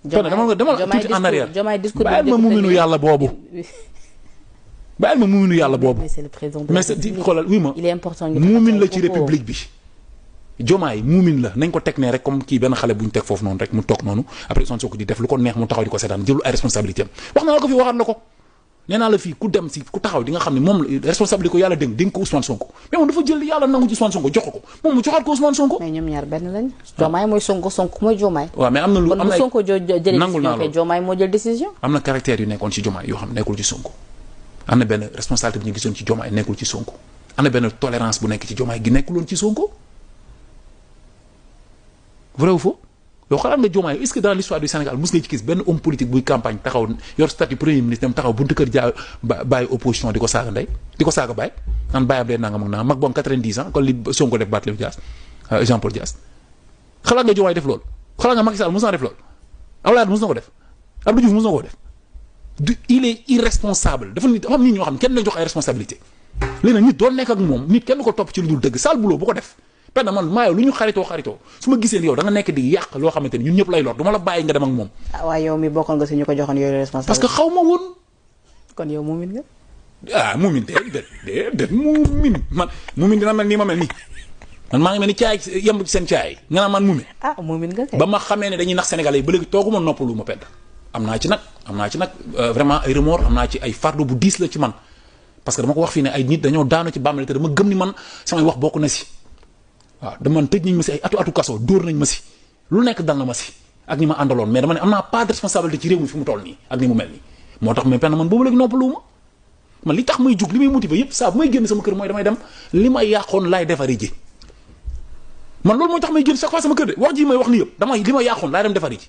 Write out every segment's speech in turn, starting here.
dama tuuti en arrière bàyyil ma muminu yàlla boobu. bàyyil ma muminu yàlla boobu. mais c'est di xoolal oui ma. il est important mumin la ci république bi. Diomaye muumin la nañ ko teg ne rek comme kii benn xale bu ñu teg foofu noonu rek mu toog noonu après Ousmane Sonko di def lu ko neex mu taxaw di ko seetaan jëlul ay responsabilité am wax naa la ko fi waxaat la ko nee naa la fii ku dem si ku taxaw di nga xam ne moom responsabilité ko yàlla dénk ko Ousmane Sonko mais moom dafa jël yàlla nangu ci Ousmane Sonko jox ko moom mu joxaat ko Ousmane Sonko. mais ñoom ñaar benn lañ. Diomaye mooy Sonko mooy Diomaye. waaw mais am na lu am na Sonko jëlee décision Diomaye moo jël décision. am na caractère yu nekkoon ci Diomaye yoo xam nekkul ci Sonko am na benn responsabilité bu ñu gisoon ci Diomaye nekkul ci Sonko am na benn tolérance bu nekk ci Diomaye gi nekkuloon ci Sonko. vrai ou faux yow xalaat nga Diomaye est-ce que dans l'histoire du Sénégal mos nga ci gis benn homme politique buy campagne taxaw yor statut premier ministre dem taxaw buntu kër jaa bàyyi opposition di ko saaga ndey di ko saaga bàyyi naan bàyyam day nangam ak naa mag boom 90 ans kon li Sonko def Barthélémy Dias Jean Paul Dias xalaat nga Diomaye def loolu xalaat nga Macky Sall mos na def loolu Abdoulaye mos na ko def Abdou Diouf mos na ko def il est irresponsable dafa am nit ñoo xam ne kenn lañ jox ay responsabilité léegi nag nit doon nekk ak moom nit kenn ko topp ci lu dul dëgg sale boulot bu ko def pen man maa yow lu ñu xaritoo su ma gisee yow da nga nekk di yàq loo xamante ni ñun ñëpp lay lor du ma la bàyyi nga dem ak moom. ah waaye yow mi bokkoon nga si ñu ko joxoon yooyu responsable. parce que xaw ma woon. kon yow muumin nga. ah muumin déedéet muumin man muumin dina mel nii ma mel nii man maa ngi mel ni caay yemb ci seen caay nga naan man muumin. ah muumin nga kay. ba ma xamee ne dañuy nax Sénégalais yi ba léegi tooguma noppalu ma pedd am naa ci nag vraiment ay remords am naa ci ay fardeau bu diis la ci man parce que dama ko wax fii ne ay nit dañoo daanu ci bàmmeel te dama gëm ni man samay wax bokk na si waaw dama tëj nañ ma si ay atu kaso dóor nañ ma si lu nekk dal na ma si ak ñi ma àndaloon mais dama ne am naa pas de responsabilité ci réew mi fi mu toll nii ak ni mu mel nii moo tax mais penn man boobu léegi noppaluwuma man li tax may jug li may motiver yépp saa bu may génn sama kër mooy damay dem li may yàqoon laay defari ji man loolu mooy tax may génn chaque fois sama kër de wax ji may wax ni yëpp damay li ma yàqoon laay dem defari ji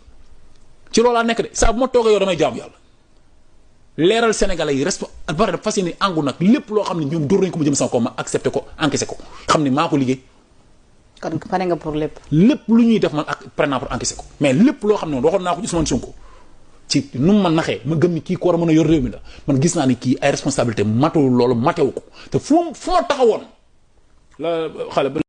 ci loolaa nekk de saa bu ma toogee yow damay jaamu yàlla leeral sénégalais yi pare fas yéene àngu nag lépp loo xam ne ñoom dóor nañ ko mu jëm sama kaw ma accepté ko encaissé ko xam ne maa ko liggéey. kon pare nga pour lépp. lépp lu ñuy def man ak pare naa pour encaissé ko mais lépp loo xam ne waxoon naa ko Ousmane Sonko ci nu mu ma naxee ma gëm ni kii ko war a mën a yor réew mi la man gis naa ni kii ay responsabilité matewul loolu matewu ko te fu ma taxawoon la xale